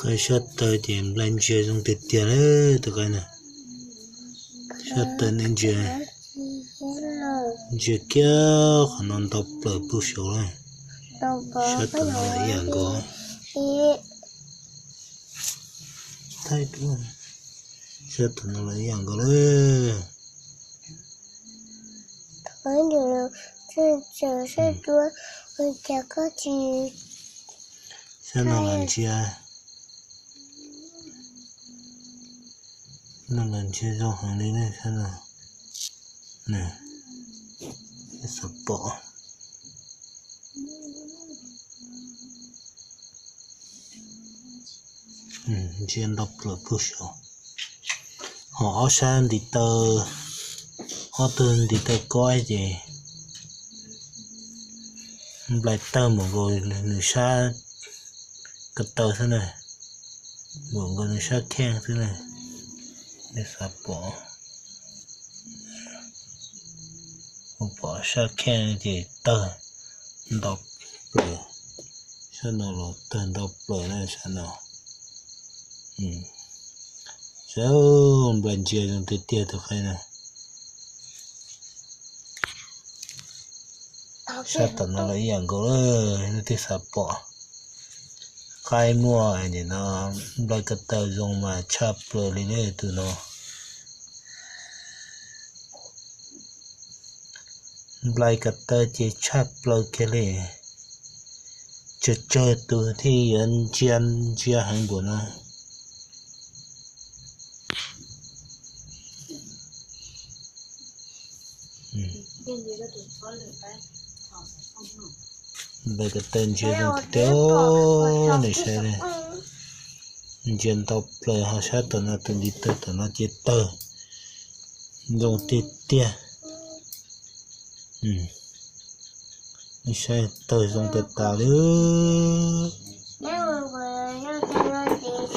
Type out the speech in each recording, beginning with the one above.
Qaib sab taw ces nplai ntsia zoo tiag tiag li tus qaib na. Sab taw ne ntsia, ntsia kiag qhov no ntau plaws puag saud lawm. Sab tom no los ib yam nkaus. Sab tom no los ib yam nkaus lawm. Sab no los ntsia, no los ntsia zoo heev li ne sab no. Xav pom. Ntsia ntau plaws puag saud. Ho ob sab ntiv taw, ob tug ntiv taw kob ces nplai tawg mus nkaus nws sab ko taw xwb na, mus nkaus nws sab kheej xwb na. Nej xav pom, pom sab kheej ces tawg ntau plaws, sab no los tawg ntau plaws na sab no. Saib, nplai ntsia zoo tiag tiag tus qaib na. Sab tom no los ib yam nkaus lawm, nej twb xav pom. Qaib muaj nim no nplai ko taw zoo mas tshaj plaws li ne tus no. Nplai ko taw ces tshaj plaws kiag li. Tsawg tsawg tus thiaj yuav ntsia ntsia heev npaum no. Nplai ko taw ntsia zoo tiag tiag, nej saib, ntsia ntau plaws ho sab tom no tus ntiv taw tom no ces tawg zoo tiag tiag. Nej saib tawg zoo tas tas li.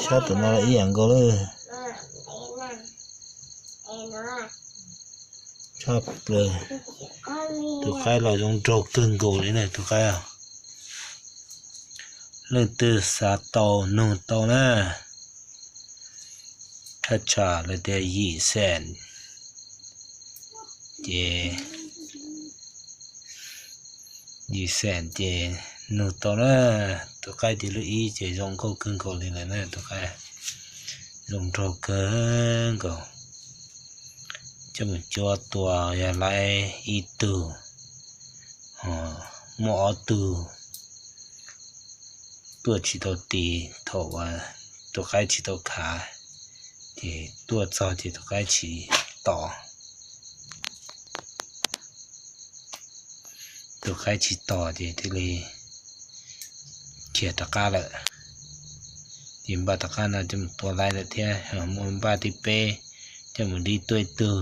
Sab tom no los ib yam nkaus lawm. Tshaj plaws. Tus qaib los zoo nraug kawg nkaus li na tus qaib. Leej twg xav tau nug tau na. Thaj tsam lawv tias yim xees ces, yim xees ces nug tau na. Tus qaib tias lub ib ces zoo nkauj kawg nkaus li lawm na tus qaib. Zoo nraug kawg nkaus. Coj mus cuab tua yog laib ib tug, muaj ob tug tuaj tsis tau tis thaum uas tus qaib tsis tau khav, ces tuaj txog ces tus qaib tsis tos. Tus qaib tsis tos ces thiaj li khiav rov qab lawm. Ces npaj tom qab no coj mus tua laib lawm thiab, muaj npaj thib peb coj mus dib tuaj ib tug,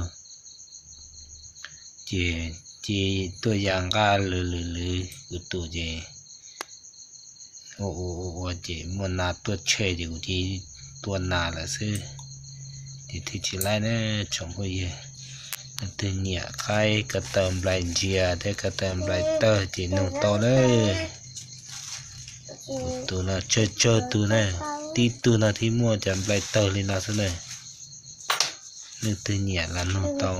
ces cia tuaj ya nqaj lwv lwv lwv kuv tus ces ua ua ua ces muaj nas tuaj tshem ces kuv cia tua nas lawm xwb. Ces thiaj tsis laib na tsoom phooj ywg. Leej twg nyiam qaib ko taw nplai ntsia thiab ko taw nplai tawg ces nug tau na. Tus no tsawg tsawg tus na, tib tug no thiaj muaj cov nplai tawg li no xwb na. Leej twg nyiam los nug tau.